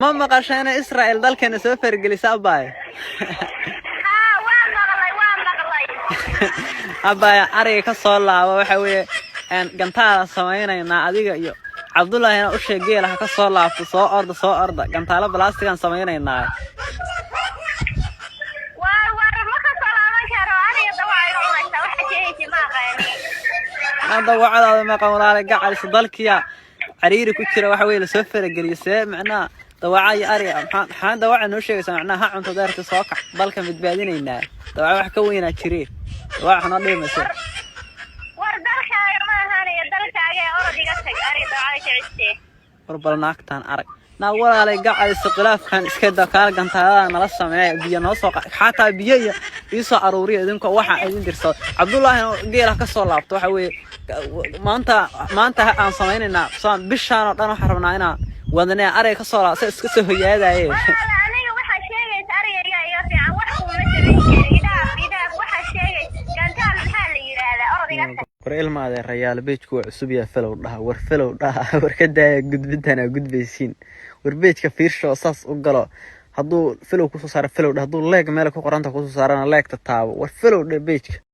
Ma maqasho inay Israel dalkeena soo fargelisa, abaayo? Haa, waa maqlay, waa maqlay. Abaayo, ariga ka soo laabo. Waxa weeye gantaala samaynaynaa. Adiga iyo Cabdullaahina u sheeg, geela ha ka soo laabto. Soo orda, soo orda, gantaalo balastigan samaynaynaa. Waar, waar, ma ka soo laaban karo aniga. Dawaca iga cunaysa, waxa sheegaysa ma aqaani. Hadda wacdaada meeqan, walaale gacayso? Dalkiya cariiri ku jira, waxa weye lasoo farageliyo. See macnaha dawaca iyo ariga? Maxaa dawaca noo sheegaysaa? Macnaha ha cunto deerta, soo kac, dalkan badbaadinaynaa. Dawaca wax ka weynaa jiree, dawaca wax noo dhimayse. War, dalkaaga ma ahaanayo dalkaaga ee orod iga tag, ariga dawacada ka cistee. War bal naagtaan arag. Naa walaalay gacayso, khilaafkan iska da, kaal gantaalada nala sameeya, biyo noo soo xataa biyo iyo iisoo aruuriya idinkoo waxa idin dirsado. Cabdullaahina geela ka soo laabto. Waxa weeye maanta aan samaynaynaa saan bishaan oo dhan waxaan rabnaa inaan wadnee ariga ka soo laabto, iska soo hoyaadaye. Walaala, aniga waxaa sheegaysa arigayga iga fiican, wax kuuma samayn kari. Idhaaf, idhaaf. Waxaa sheegaysa gantaal maxaa la yidhaahdaa? Orod iga tag. War ilma adeerayaal, page-ku waa cusub yahay. Follow dhaha, war follow dhaha, war ka daaya gudbintan aa gudbaysiin. War page-ka fiirsho, saas u galo. Hadduu follow kusoo saaro, follow dhah. Hadduu like meel ku qoranta kusoo saarana, like-ta taabo. War follow dheh page-ka.